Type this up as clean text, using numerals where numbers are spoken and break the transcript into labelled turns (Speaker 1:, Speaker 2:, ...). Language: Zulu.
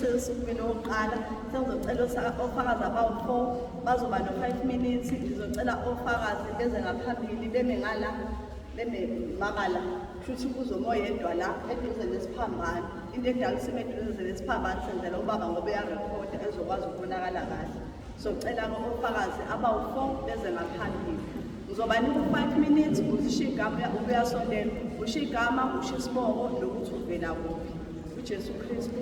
Speaker 1: Usesukumile wokuqala. Sengizocela ofakazi abawu-4, bazoba no-5 minutes. Ngizocela ofakazi beze ngaphambili, beme ngala, beme makala. Kushuthi kuzoma oyedwa la eduze nesiphambano. Into edala sime eduze nesiphambano, senzela ubaba ngoba uyarekhoda, ezokwazi ukubonakala kahle. Socela-ke ofakazi abawu-4 beze ngaphambili. Ngizobanika u-5 minutes. Uzisho igama, uyasondela, usho igama, usho isibongo nokuthi uvela kuphi. UJesu Kristu.